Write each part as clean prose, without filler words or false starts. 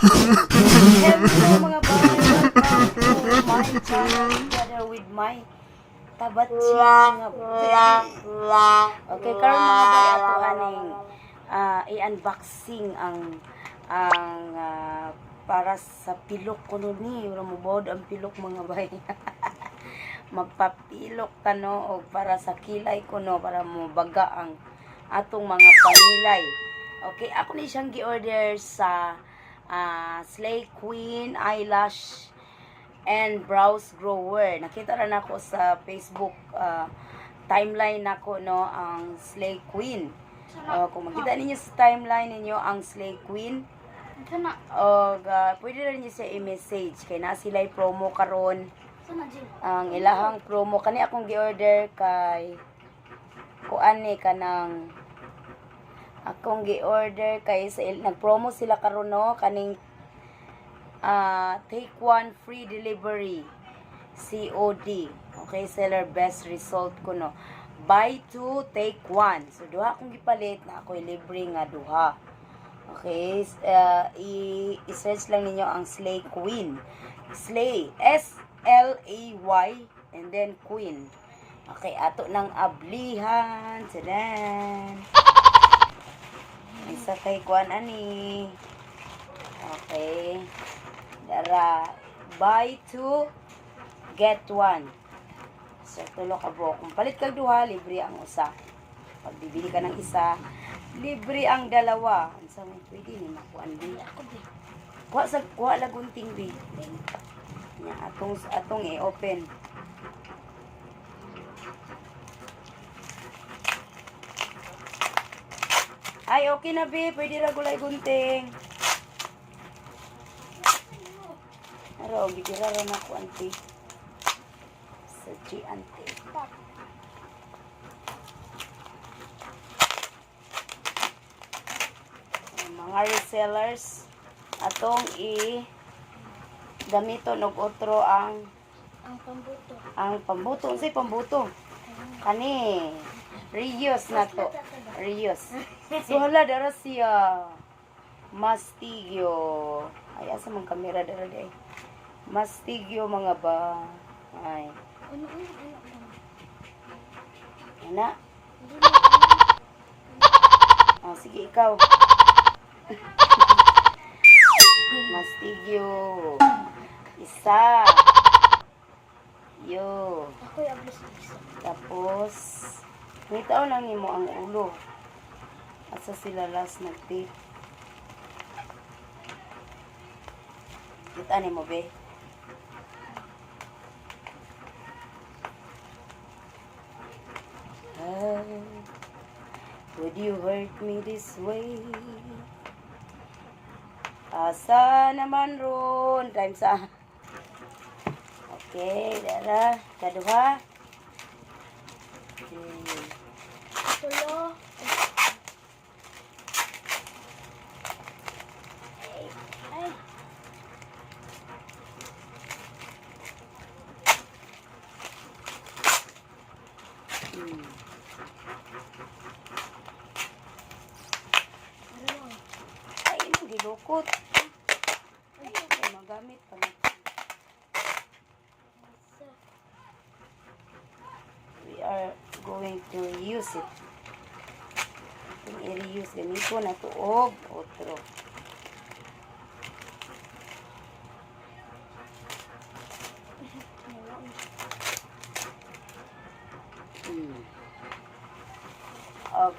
Hello, mga bay! Welcome to my channel together with my tabatsi mga bay. Okay, karon, mga bay, ato aning i-unboxing ang para sa pilok kuno ni, ura mo bod ang pilok, mga bay. Magpapilok tano og para sa kilay kuno para mo baga ang atong mga pangilay. Okay, ako ni siyang gi-order sa Slay Queen Eyelash and Brows Grower. Nakita ra nako sa Facebook timeline nako, no, ang Slay Queen. Kung makita ninyo sa timeline ninyo ang Slay Queen, Sana, og pwede ra ninyo siya i-message kay naa sila promo karon. Sana, Jill. Ang ilahang promo kani akong gi-order kay kuan ni kanang akong gi-order kay sa nag-promo sila karon, no, kaning take one free delivery COD. Okay, seller best result ko, no, buy two take one. So duha akong gipalit na ako'y libre nga duha. Okay, i-search lang ninyo ang Slay Queen. Slay, S L A Y and then Queen. Okay, ato nang ablihan. Tadan! Isa kay kuan ani. Okay. Dara, buy two, get one. So, tulo ka buok. Kung palit kag duha, libre ang usa. Pag bibili ka ng isa, libre ang dalawa. Unsa may pwede ni makuan bi? Ako, be. Kuha sa kuha lagunting bi. Nya atong atong i-open. Ay, okay na, bi. Pwede ra gulay gunting. Aro, gidira ra na ko, auntie. Sa G, auntie. Stop. Ang mga resellers atong i gamiton og otro ang Ang pambuto. Ang pambuto. Unsay pambuto kani? Reuse na to, reuse. So hala, dara siya mastigyo. Ay, asa man kamera? Dara di ay mastigyo, mga ba ay. Ano, ano, ano, ano? Ana. Hindi na, ano. Oh, sige, ikaw. Mastigyo. Isa. Yo. Ako'y ablis isa. Tapos, ngitaw lang nimo ang ulo. Asa sila last nag-tape? Kita nimo, be? Ah, would you hurt me this way? Asa naman ron? Time sa. Okay, dara. Kaduha. Okay. Tulo. Ay, ay. Ano? Ay, imong gilukot. Ay, okay, magamit pa na. Isa. We are going to reuse it. Kung i-reuse, gamito na to og otro. Meron. Og,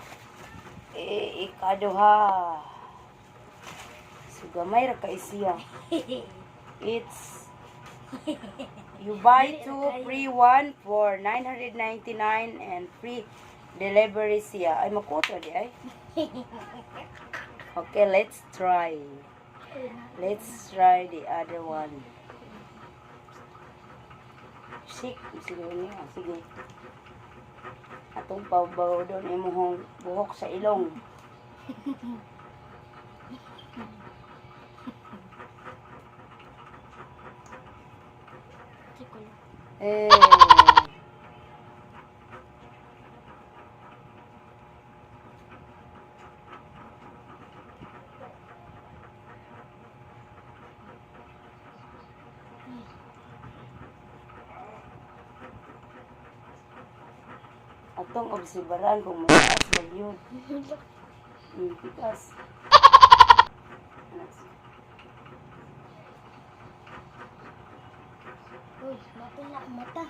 ikaduha. So, gamay ra kay siya. It's you buy two free one for 999 and free delivery siya. Ay, makuto di ay. Okay, let's try. Let's try the other one. Shake. Sige niya. Sige. Atong pabaw doon imong buhok sa ilong. Sige lang. Eh. Atong obserbaran kung mataas ba yun. Pikas. Uy, mapil na akong mata.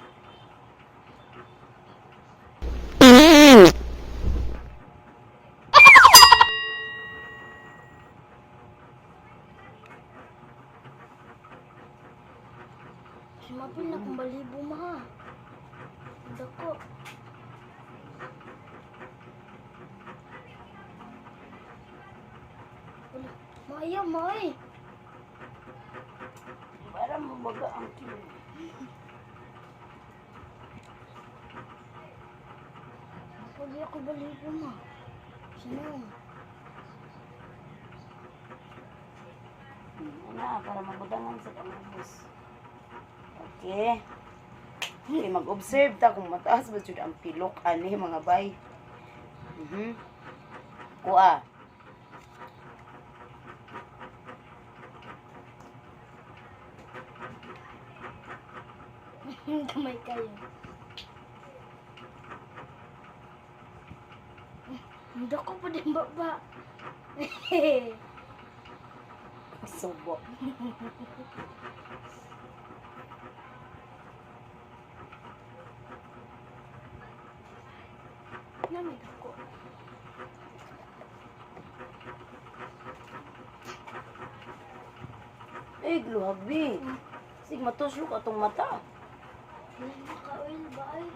Sumapil na akong balibo, ma. Dako. Wala. Maayaw, maay. Para mabaga ang kilo. Pag ako balibo, ma. Sino? Ana, para mabutangan sa kamubos. Okay. Okay, mag-observe ta kung mataas ba jud ang pilok ani mga bay. Kuha. Gamay kayo. Hindi ko pa din baba. Subo. Namit ako. Eh, gluhag bi. Sig matuslok atong mata. Wala naka-oil ba ay?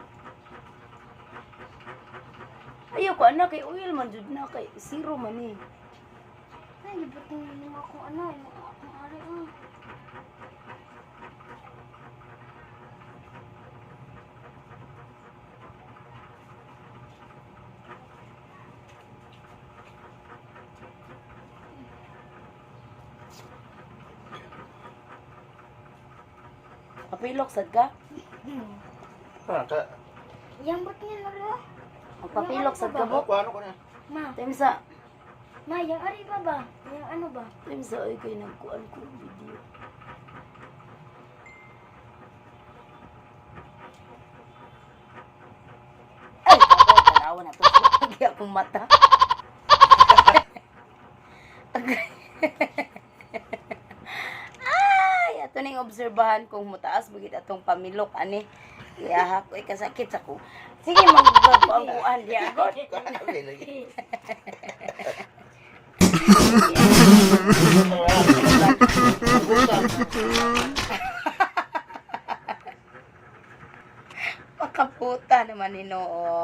Ayaw ko anak kay oil man jud na kay zero man eh. Ay, libat na yung akong ano, yung akong ari ah. Papilok sad ka? Ah, ka. Yan ba't niya naro? Magpapilok sad ka Ano bo? ko ano ko na? Ma, Time sa ma, yung ari ba ba? Yung ano ba? time sa ay kay nagkuan ko video. Ay, ako, tanawa na to. Lagi akong mata. Ay, ato ning obserbahan kung mutaas bugit atong pamilok ani. Iyaha ko kasakit sa ko. Sige, magkuan diya. Okay lagi. Makaputa naman hinoo.